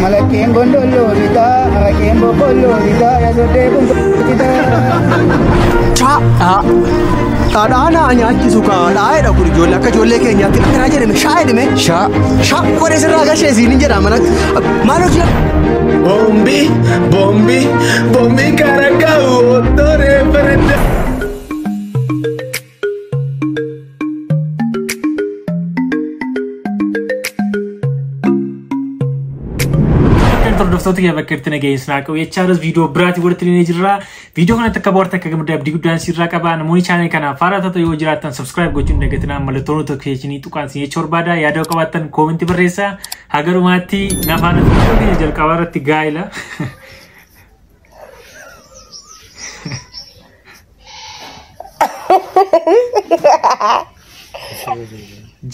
Malakkeen gondolloo bitaa, araqeen boqqolloo bitaa, yaasodee kun bitaa. Chaa dhadhaa naa nyaachisu kaa dhaa'eedha kun ijoollee akka ijoollee keenyaatti akkanaa jedhame shaa jedhame shaa shaa godhee sirraa gashee siin jedha manatti maal hojii. Bombi, bombi, bombi caracao, tore frente. Hordoftoota kiyya bakka itti nageessinaa qabu jechaanis viidiyoo biraatii walitti dhufnee jirra. Viidiyoo kanatti akka bohaartan akka gammaddan abdii guddaan sirraa qaba. Namoonni chaanalii kanaaf haaraa taatan yoo jiraattan subscribe gochuun dagatinaa mallattoo notifiikeeshinii tuqaan isin jechuu barbaada. Yaada qabaattan koomentii barreessaa. Haga dhumaatti nafaana viidiyoo keenya jalqabaa irratti gaa'ela.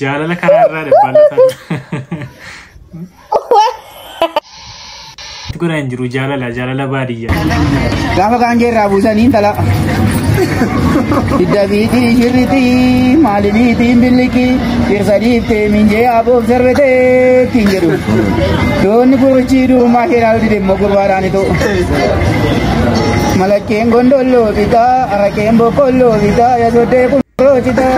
Jaalala karaa irraa dabbaalataan. Godhaa hin jiru jaalala jaalala baadiyyaa. Gaafa gaangee irraa buusanii intala. Hidda biitii shirritii maaliniitiin billikii dhirsa dhiiftee minjee aboof sarbetee ittiin jedhu. Doonni gurrichi durumaa ishee ilaaluu dide immoo gurbaadhaan itoo. Malakkeen gondolloo bitaa, araqeen boqqolloo bitaa, yaasodee kun citaa.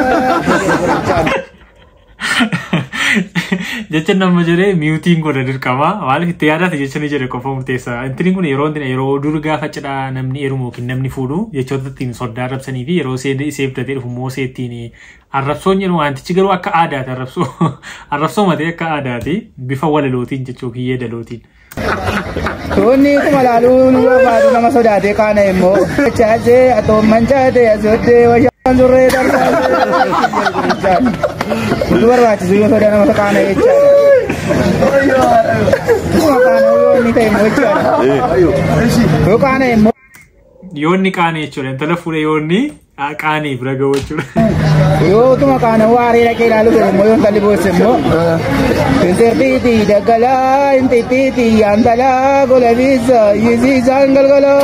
Jecha nama jedhee miutiin godha dirqama. Maaliif itti yaadate jecha ni jedhe qofa murteessa. Intini kun yeroo yeroo dur gaafa cidhaa namni heerumu yookiin namni fuudhu jechoota ittiin soddaa arrabsanii fi yeroo seefdatee dhufu immoo seettiin arrabsoon jedhu wantichi garuu akka aadaati arrabsoo arrabsoo matee akka aadaati bifa walalootiin jechuu kiyyee dalootiin. Toonni kuma laaluu nu barbaadu nama sodaatee qaana immoo. Chaasee atoomman chaatee asoddee washaan surree tarsaasee. Nu barbaachisu yoo sodaa nama qaana jechaadha. Kuma qaana yoo inni ta'e immoo jechaadha. Yoo qaana immoo. Yoo inni qaane jechuudha. Intala fuudhee yoo inni qaanii bira gahu jechuudha. Yoo utuma qaana waaree dhaqee ilaalu fedhe immoo yoo intalli boosse immoo. Intirtiitii daggalaa intittiitii yaantalaa golabiisa yisiisaan galgalaa.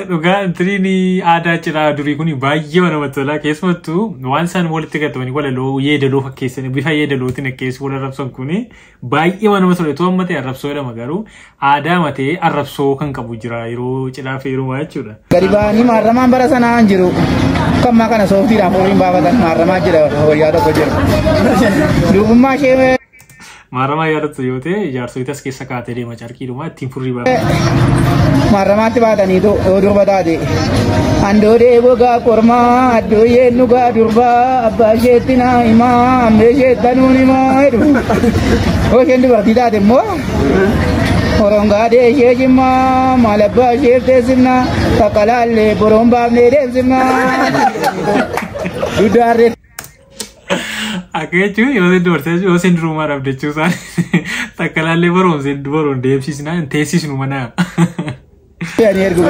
Dhugaa intiriin aadaa cidhaa durii kun baay'ee namatti tola. Keessumattuu waan isaan walitti gatamanii walaloo yeedaloo fakkeessanii bifa yeedalootiin akkeessu wal arrabsan kun baay'ee namatti tola. Itoo amma ta'e arrabsoo jedhama garuu aadaa matee arrabsoo kan qabu jira yeroo cidhaa fi heerumaa jechuudha. Gadi ba'anii maarramaan bara sanaa hin jiru. Kammaa kana sooftiidhaan furiin baafatan maarramaa jira wayyaa tokko jira. Duubummaa ishee Maarramaa yaadattu yoo ta'e jaarsolitas as keessa kaatee deema carqiidhuma ittiin furrii baafata. Maarramaatti baataniitu yoo durba taate. Andoodee gogaa kormaa addooyyeen dhugaa durbaa abbaa isheetti naa himaa ammee isheetti anuun himaa jedhu. Yoo isheen dubartii taate immoo horongaadee ishee jimmaa maal abbaa isheef teessifnaa takka laallee boroon baafnee deemsifnaa. Duddaarree. Akka jechuun yoo isin dubartii yoo isin durumaa dhabde jechuu isaanii takka laallee baroon isin baroon deemsisnaa hin teessisnu mana. Ani ergu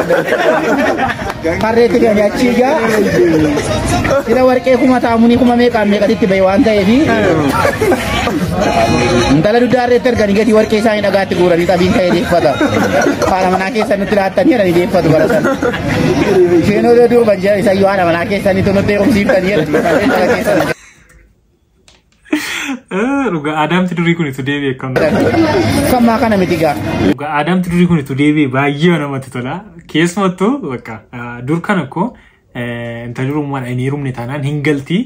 harreetti fe'anii achi egaa sila warqee kuma taamunii kuma meeqaan meeqatitti bahe waan ta'eef intala duddaa harreetti erganii gatii warqee isaanii dhagaatti guuranii xabiin ka'ee deeffata. Haadha manaa keessan nutti laattanii jedhanii deeffatu bara sana. Isheen odoo durban jedhan isayyuu haadha manaa keessanitti nutti heerumsiiftanii jedhanii intala keessan. Dhugaa aadaamti durii kun itti deebi'e akkam. Kammaa kana miti gaa. Dhugaa aadaamti durii kun itti deebi'e baay'ee namatti tola. Keessumattuu bakka dur kana koo intalli durummaan hin heerumne taanaan hin galti.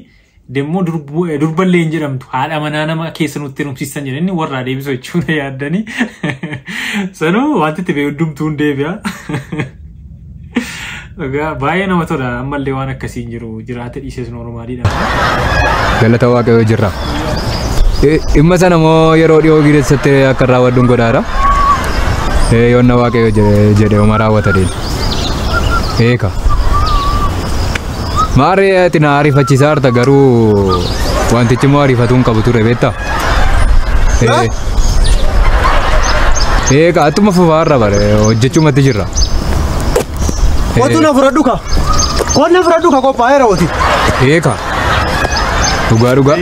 Demmoo durballee hin jedhamtu haadha manaa nama keessa nutti heerumsiisan jedhanii warraa deebisu jechuudha yaaddanii. Sanuu wanti itti beeku hundumtuu hin deebi'a. Dhugaa baay'ee nama tola ammallee waan akkasii hin jiru jiraate dhiises noormaaliidha. Galata Waaqayyoo jirra. Dhimma sana immoo yeroo dhiyoo keessatti akka raawwadhuun godhaadha. Yoonna Waaqayyo jedhe oma raawwata deema. Eeka. Maarree ati na ariifachiisaa jirta garuu wantichi immoo ariifatuu hin qabu ture beektaa? Eeka attuma fufaarra bare hojjechuumatti jirra. Kootu na fudhadhu ka. Kootu na fudhadhu ka qophaa'eera oti. Eeka. Dhugaa dhugaa.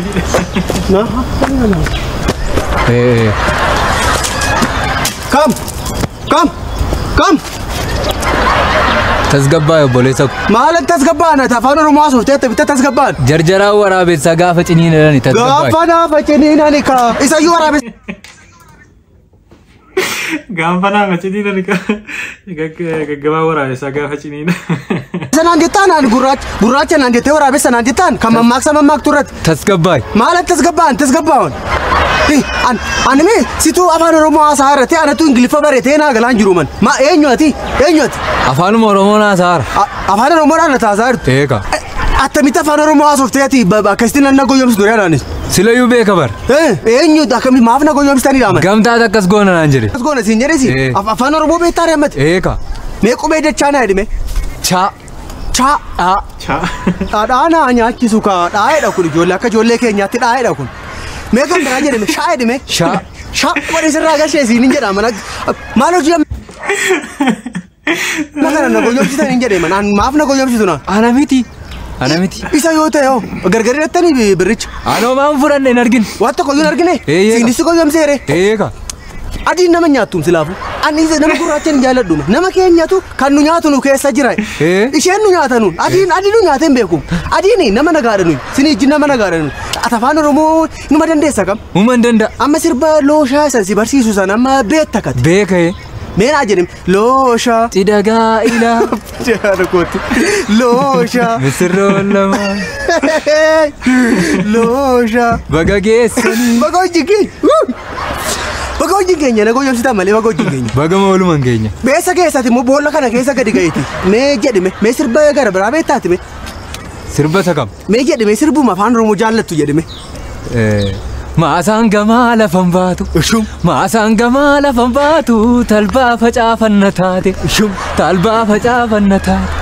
Kam kam kam. Tasgabbaa obboleessa ko. Maalan tasgabbaan ati afaan Oromoo haasofte ati bitta tasgabbaan. Jarjaraa waraabessaa gaafa ciniinani tasgabbaa. Gaafa naafa ciniinani kaa isayyuu waraabessa. Gaafa naafa ciniinani gaggabaa waraabessaa gaafa ciniina. Sanaan jettaan ani gurraacha gurraacha naan jettee waraabessa naan jettaan kan mammaaksa mammaaktu irratti. Tasgabbaay. Maalan tasgabbaan tasgabbaan. Ani mee situu afaan Oromoo haasaa irratti anatu Ingiliffa bareetee naa galaan jiru man. Ma eenyu ati? Eenyu ati? Afaanuma Oromoo haasaa. Afaan Oromoodhaan ati haasaa jirtu. Eeka. Attamitti afaan Oromoo haasoftee ati akkasitti nan na goyyomsitu dura anaanis. Silayyuu beeka bar. Eenyu akkamitti maaf na goyyomsitanii dhaaman? Gamtaat akkas goona naan jedhe. Akkas goona siin jedhesi? Afaan Oromoo beektaa reemmate? Eeka. Mee qubee dachaa naa jedhime? Cha. Cha. Dha. Cha. Dhadhaa naa nyaachisu kaa dhaa'eedha kun ijoollee akka ijoollee keenyaatti dhaa'eedha kun. Mee kan biraa jedhime shaa jedhime? Sha. Sha godhe sirraa gashee siin hin jedha mana maal hojii amma kana na goyyomsitan hin jedhe man maaf na goyyomsitu naan? Ana miti. Ana miti. Isa yoo ta'e hoo gargar hidhattanii birricha. Anoo maan fudhanne hin argine. Waan tokko iyyuu hin argine? Eeyyee. Siinis goyyomseere. Eeka. Adiin nama nyaattum silaafu. Ani nama gurraacha hin jaalladhu. Nama keenyatu kan nu nyaatu nu keessa jira. Isheen nu nyaata nuun. Adiin adii nu nyaatee hin beeku. Adiin nama nagaadha nuyi. Sinii ijji nama nagaadha nuyi. Ati afaan Oromoo numa dandeessa kam? Uma hin danda'a. Amma sirba looshaa san si barsiisu san amma beekta kati. Beeka. Mee naa jedhim looshaa. Cidhagaa ilaa. Jaara kooti. Looshaa. Misirroon lama. Looshaa. Baga geessanii. Baga hojii keenya. Baga hojii keenya na goyyomsitan malee baga hojii keenya. Baga oolumaan keenya. Beessa keessatti immoo boolla kana keessa gadi ga'eeti. Mee jedhime mee sirba gara biraa beektaati mee. Sirba isa kam? Mee jedhime sirbuma afaan Oromoo jaallattu jedhime. Maasaan gamaa lafan baatu. Maasaan gamaa lafan baatu talbaa facaafanna taate. Talbaa facaafanna taate.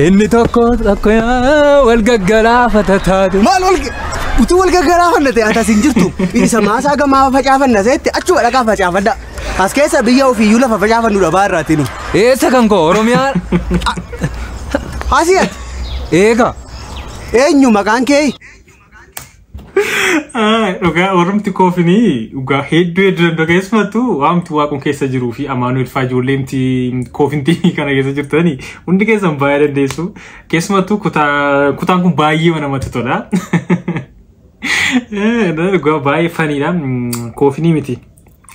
Inni tokko tokko wal gaggalaafata taate. Maal wal utuu wal gaggalaafanna ta'e ati as hin jirtu. Isa maasaa gamaa facaafanna seetti achuma dhaqaa facaafadha. As keessa biyya ofiiyyuu lafa facaafannu dhabaa irraati nu. Eessa kan koo Oromiyaa? Asii ati. Eega. Eenyu maqaan kee? Dhugaa warrumti koofinii dhugaa hedduu hedduu danda'u keessumattuu waamti waaqum keessa jiruu fi Amaanu'el fa'aa ijoolleemti koofintii kana keessa jirtanii hundi keessan baay'ee dandeessu. Keessumattuu kutaan kun baay'ee namatti tola. Dhugaa baay'ee faniidha. Koofinii miti.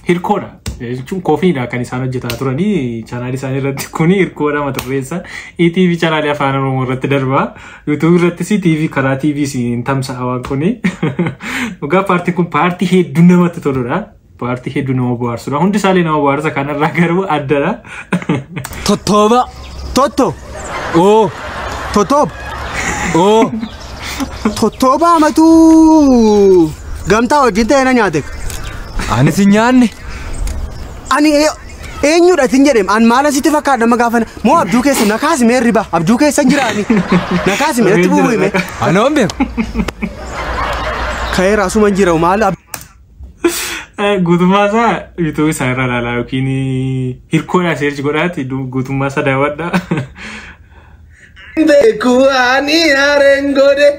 Hirkoodha. Jechuun koofiniidha kan isaan hojjetaa turanii chaanaalii isaanii irratti kuni hirkoodha mata dureensa. ETV chaanaalii afaan Oromoo irratti darba. YouTube irrattis TV karaa TV siin tamsa'a waan kuni. Dhugaa paartiin kun paartii hedduu namatti toludha. Paartii hedduu nama bohaarsudha. Hundi isaallee nama bohaarsa kanarraa garuu addadha. Tottooba. Totto. Oo. Tottooba. Oo. Tottooba amatuu gamtaa wajjin ta'e na nyaate. Anis hin nyaanne. Ani eenyudha isin jedhem an maala sitti fakkaadha nama gaafa moo abjuu keessa na kaasi mee riba abjuu keessa hin jiraani na kaasi mee natti bu'u hime. Anoon beeku. Ka'ee raasuma hin jira maal Guutummaa isaa YouTube isaa irra ilaalaa yookiin hirkoodhaa seerchi godhaati guutummaa isaa daawwadha. Beeku ani haareen godhe.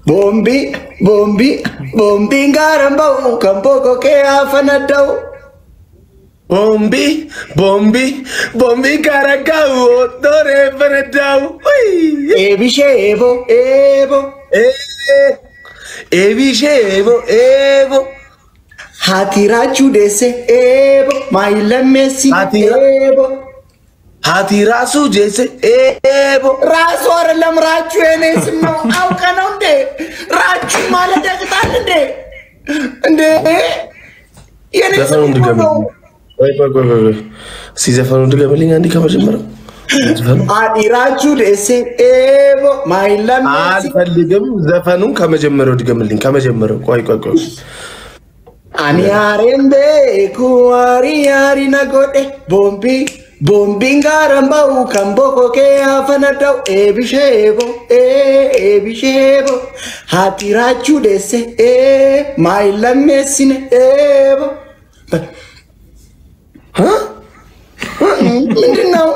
Boombii boombii boombiin gaaraan ba'u kan boqoqee hafan adda'u. Boombii boombii boombii gaara ga'u ottoree farada'u. Eebishee eeboo eeboo. Eebishee eeboo eeboo. Haati raachuu deesse eeboo maayilammeessi eeboo. Haati raasuu jeesse eeboo. Raasuu አይደለም ራችሁ የኔ ስም ነው። አውቀህ ነው እንዴ? ራችሁ ማለት ያቅጣል እንዴ? እንዴ የኔ ስም እኮ ነው። ቆይ ቆይ ቆይ ቆይ እስኪ ዘፈኑን ድገምልኝ አንዴ ከመጀመሪያው። አዲራችሁ ደሴ ኤቦ ማይለምሲ አልፈልግም። ዘፈኑን ከመጀመሪያው ድገምልኝ። ከመጀመሪያው ቆይ ቆይ ቆይ አኒ አሬን ቤኩ አሪ አሪ ነጎዴ ቦምቢ ቦምቢን ጋረምባው ከምቦኮኬ አፈነዳው ኤቢሼቦ ኤቢሼቦ ሀቲራችሁ ደሴ ማይለሜሲነ ኤቦ ምንድን ነው?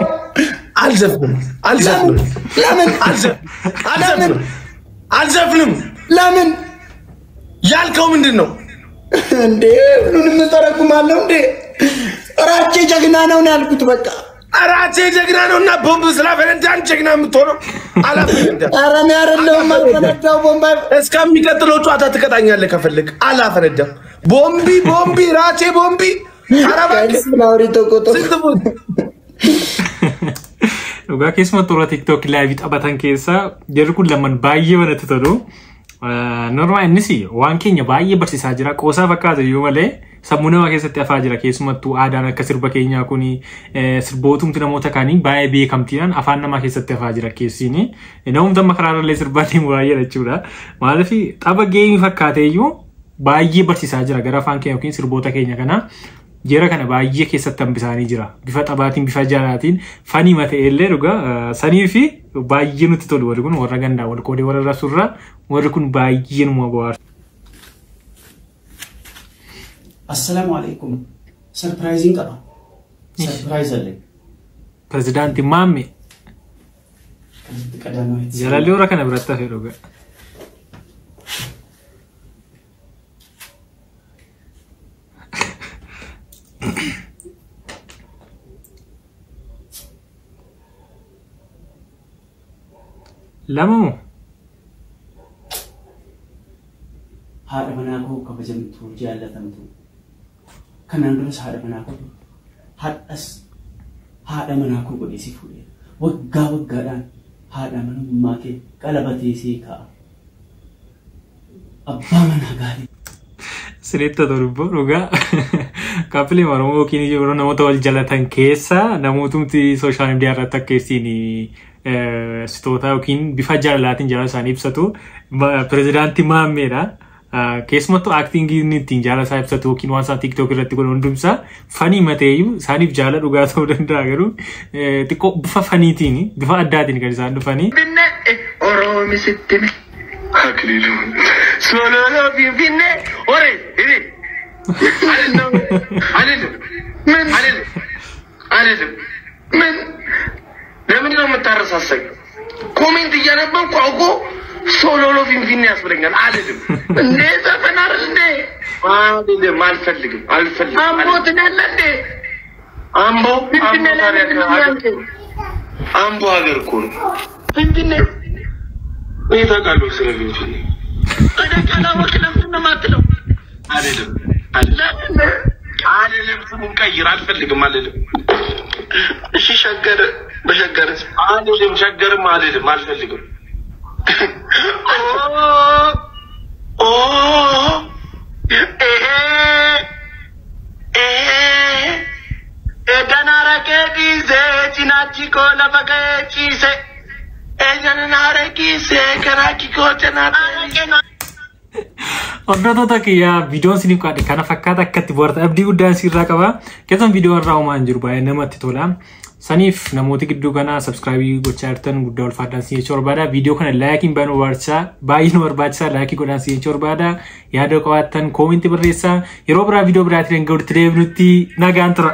አልዘፍንም አልዘፍንም። ለምን አልዘፍንም? አልዘፍንም። ለምን ያልከው ምንድን ነው እንዴ? ሁሉንም እተረጉማለሁ እንዴ? ራቼ ጀግና ነው ነው ያልኩት። በቃ ራቼ ጀግና ነው እና ቦምብ ስላፈነዳን ጀግና የምትሆነው አላፈነዳም። ኧረ እኔ አይደለሁም አልፈነዳው ቦምብ እስከሚቀጥለው ጨዋታ ትቀጣኛለህ ከፈለግ። አላፈነዳም። ቦምቢ ቦምቢ ራቼ ቦምቢ። ኧረ እባክህ ስንት ቦምብ Dhugaa keessumattuu warra TikTok live taphatan keessa jarri kun lamaan baay'ee manatti tolu. Normaa innis waan keenya baay'ee barsiisaa jira. Qoosaa fakkaata iyyuu malee sammuu namaa keessatti hafaa jira. Keessumattuu aadaan akka sirba keenyaa kun sirbootumti namoota kaanii baay'ee beekamtiidhaan afaan namaa keessatti hafaa jira keessiin. Namumti amma karaarra sirbaa deemu baay'ee jechuudha. Maaliif tapha geemii fakkaatee iyyuu baay'ee barsiisaa jira gara afaan keenya yookiin sirboota keenya kana. Jera kana baay'ee keessatti hambisaanii jira. Bifa taphaatiin, bifa jaalaatiin, fanii mata'e illee dhugaa sanii fi baay'ee nutti tolu warri kun warra gandaa wal qoodee warra rasurraa warri kun baay'ee numa bohaarsu. Assalaamu alaikum. Sarpiraayiziin qaba. Sarpiraayiz አለኝ። Pirezidaantii Maammee ቀዳማዊት jaalalli warra kana biratti hafe dhugaa. Lama moo? Haadha manaa koo kabajamtuu jaallatamtuu kanaan duras haadha manaa koo hadhas haadha manaa koo godhee si fuudhee waggaa waggaadhaan haadha manummaa kee qalabatee sii kaa'a. Abbaa manaa gaarii. Sinitti tolu dhugaa. Kaappilee Oromoo yookiin yeroo namoota wal jalatan keessa namootumti sooshaal miidiyaa irratti akka ittiin sitoota yookiin bifa jaalalaatiin jaalala isaanii ibsatu pirezidaantii Maammeedha. Keessumattuu aaktingii inni ittiin jaalala isaa ibsatu yookiin waan isaan TikTok irratti godhan hundumsaa fanii mateeyyuu isaaniif jaalala dhugaa ta'uu danda'a garuu xiqqoo bifa faniitiin bifa addaatiin kan isaan dhufanii. Oromisitti Aklilu Sololo Finfinne ore ire አይደለም አይደለም ምን አይደለም አይደለም ምን ለምንድን ነው የምታረሳሳኝ? ኮሜንት እያነበብኩ አውቆ ሶሎሎ ፊንፊኔ ያስብለኛል። አልልም እንዴ ዘፈን አይደል እንዴ? አልልም፣ አልፈልግም፣ አልፈልግም። አምቦ ትላለህ እንዴ? አምቦ ፊንፊኔ ላይ አምቦ ሀገር እኮ ነው። ፊንፊኔ እኔ ታውቃለህ ስለ ፊንፊኔ ካላወቅህ ለምንድን ነው የማትለው? አልልም፣ አልልም፣ አልልም። ስሙን ቀይር፣ አልፈልግም፣ አልልም። እሺ ሸገር በሸገር አልልም፣ ሸገርም አልልም፣ አልፈልግም። ኦ ኤ ኤ ኤደናረቄ ዲሴ ጭናቺኮ ለፈቀ ጪሴ ኤጀናረቂሴ ከራኪኮ ጨና Hordoftoota kiyyaa viidiyoon isiniif qaadhe kana fakkaata akkatti bohaartan abdii guddaan sirraa qaba. Keessumaa viidiyoo irraa homaa hin jiru baay'ee namatti tola. Saniif namooti gidduu kana sabskraayibii gochaa jirtan guddaa ulfaadhaan si jechuu barbaada. Viidiyoo kana laayikiin baay'ee nu barbaachisaa baay'ee nu barbaachisaa laayikii godhaan si jechuu barbaada. Yaada qabaattan koomentii barreessaa. Yeroo biraa viidiyoo biraatiin hanga walitti deebinutti nagaan tura.